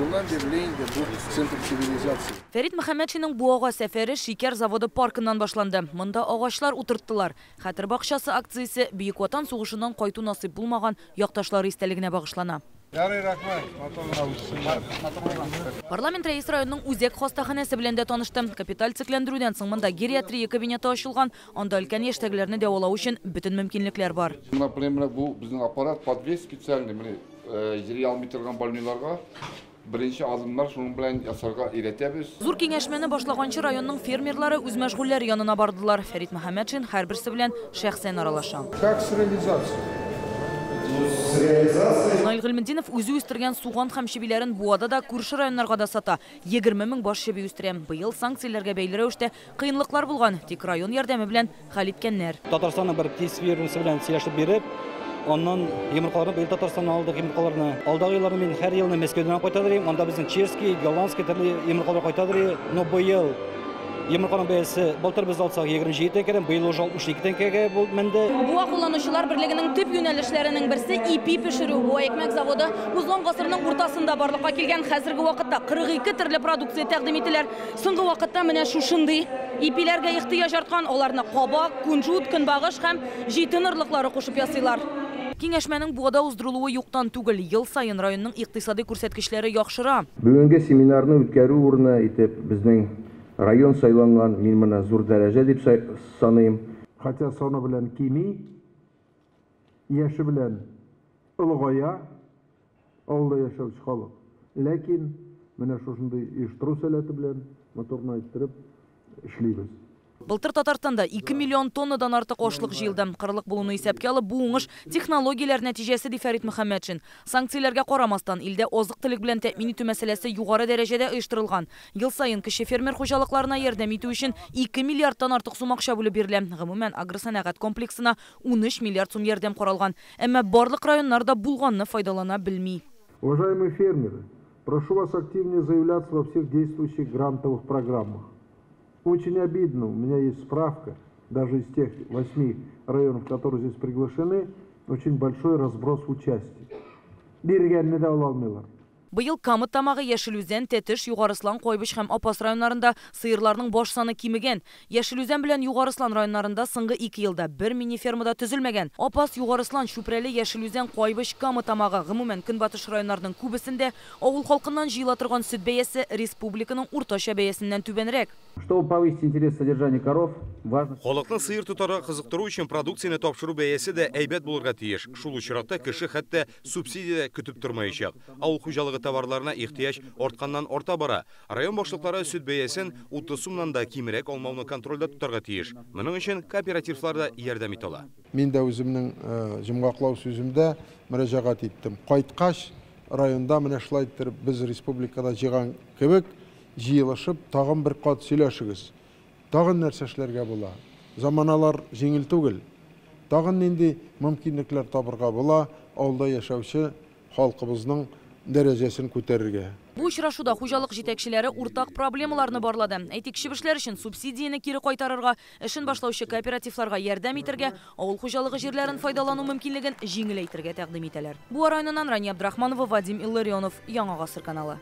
Шуннан бирле инде бу центр цивилизации. Фәрит Мөхәммәтшинның Буага сәфәре шикәр заводы паркыннан башланды. Монда агачлар утырттылар. Хәтер бакчасы акциясе Бөек Ватан сугышыннан кайту насыйп булмаган якташлары истәлегенә багышлана. Ярый, рәхмәт, матур гына үссеннәр. Парламент рәисе районның үзәк хастаханәсе белән дә танышты. Капиталь төзекләндерүдән соң монда гериатрия кабинеты ачылган. Анда өлкән яшьтәгеләрне дәвалау өчен бөтен мөмкинлекләр бар. Например, бу безнең аппарат подвес специальный, менә йөри алмый торган больнойларга беренче адымнар шуның белән ясарга өйрәтәбез. Зур киңәшмәне башлаганчы районның фермерлары үзмәшгульләр янына бардылар. Фәрит Мөхәммәтшин һәрберсе белән шәхсән аралаша. Как с реализацией? Наил Гыйльметдинов үзе үстергән суган һәм чебиләрен Буада да, күрше районнарга да сата. 20 мең баш чеби үстерә. Быел санкцияләргә бәйле рәвештә кыенлыклар булган, тик район ярдәме белән хәл иткәннәр. Татарстанның бер птицефермасы белән сөйләшеп биреп, аннан йомыркаларны быел Татарстаннан алдык йомыркаларны. Алдагы елларны мин һәр елны Мәскәүдән алып кайта идем. Анда безнең чешский, голландский төрле йомыркалар кайта иде. Но быел йомырканың бәясе былтыр без алсак 27 тәңкәдән, быел уже 62 тәңкәгә менде. Буа кулланучылар берлегенең төп юнәлешләренең берсе ипи пешерү. Буа икмәк заводы узган гасырның уртасында барлыкка килгән. Хәзерге вакытта 42 төрле продукция тәкъдим ителәр. Соңгы вакытта менә шушындый ипиләргә ихтыяҗ арткан. Аларны кабак, кунжут, көнбагыш һәм җитен орлыклары кушып ясыйлар. Киңәшмәнең Буада уздырылуы юктан түгел. Ел саен районның икътисади күрсәткечләре яхшыра. Бүгенге семинарны үткәрү урыны итеп безнең район сайланган, мин моны зур дәрәҗә дип саныйм. Хотя саны белән кими, яше белән олыгая авылда яшәүче халык. Ләкин менә шушындый оештыру сәләте белән моторны әйттереп эшлибез. Былтыр Татарстанда 2 миллион тоннадан артык ашлык җыелды. Кырлык булуны исәпкә алып, бу уңыш технологияләр нәтиҗәсе, ди Фәрит Мөхәммәтшин. Санкцияләргә карамастан, илдә азык-төлек белән тәэмин итү мәсьәләсе югары дәрәҗәдә оештырылган. Ел саен кече фермер хуҗалыкларына ярдәм итү өчен 2 миллиардтан артык сум акча бүлеп бирелә. Гомумән, агросәнәгать комплексына 13 миллиард сум ярдәм каралган. Әмма барлык районнар да булганны файдалана белми. Уважаемые фермеры, прошу вас активнее заявляться во всех действующих грантовых программах. Очень обидно, у меня есть справка, даже из тех 8 районов, которые здесь приглашены, очень большой разброс в участии. Биргәнне дә ала алмыйлар. Быел Кама Тамагы, Яшел Үзән, Тәтеш, Югары Ослан, Кайбыч һәм Апас районнарында сыерларның баш саны кимегән. Яшел Үзән белән Югары Ослан районнарында соңгы 2 елда бер мини-ферма да төзелмәгән. Апас, Югары Ослан, Чүпрәле, Яшел Үзән, Кайбыч, Кама Тамагы, гомумән көнбатыш районнарының күбесендә авыл халкыннан җыела торган сөт бәясе республиканың уртача бәясеннән түбәнрәк. Чтобы повысить интерес содержания коров, важно Халыкны сыер тотарга кызыктыру өчен продукцияне тапшыру бәясе дә әйбәт булырга тиеш. Шул очракта кеше хәтта субсидия дә көтеп тормаячак. Авыл хуҗалыгы товарларына ихтыяҗ артканнан арта бара. Район башлыклары сөт бәясен 30 сумнан да кимрәк алмауны контрольдә тотарга тиеш. Моның өчен кооперативлар да ярдәм итә ала. Мин дә үземнең йомгаклау сүземдә мөрәҗәгать иттем. Кайткач районда менә шулай иттереп без республикада җыйган кебек җыелышып тагын бер кат сөйләшегез. Тагын нәрсә эшләргә була? Заманалар җиңел түгел. Тагын нинди мөмкинлекләр табырга була авылда яшәүче халкыбызның дәрәҗәсен күтәрергә. Бу очрашуда хуҗалык җитәкчеләре уртак проблемаларны барлады. Әйтик, чебешләр өчен субсидияне кире кайтарырга, эшен башлаучы кооперативларга ярдәм итәргә, авыл хуҗалыгы җирләрен файдалану мөмкинлеген җиңеләйтергә тәкъдим итәләр. Буа районыннан Рания Абдрахманова, Вадим Илларионов, Яңа Гасыр каналы.